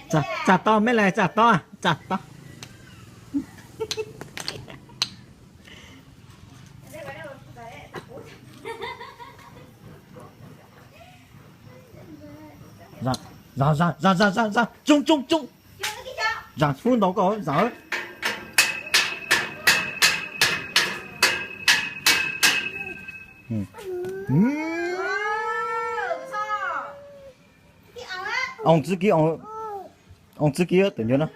Txam tod me le, txam tod, txam tod. Zam, zam, zam, zam, zam, zam, zam, tsoog, tsoog, tsoog. Zam hub ntau koj zam. Oos txiv kiv, oos txiv kiv tus ncuav no.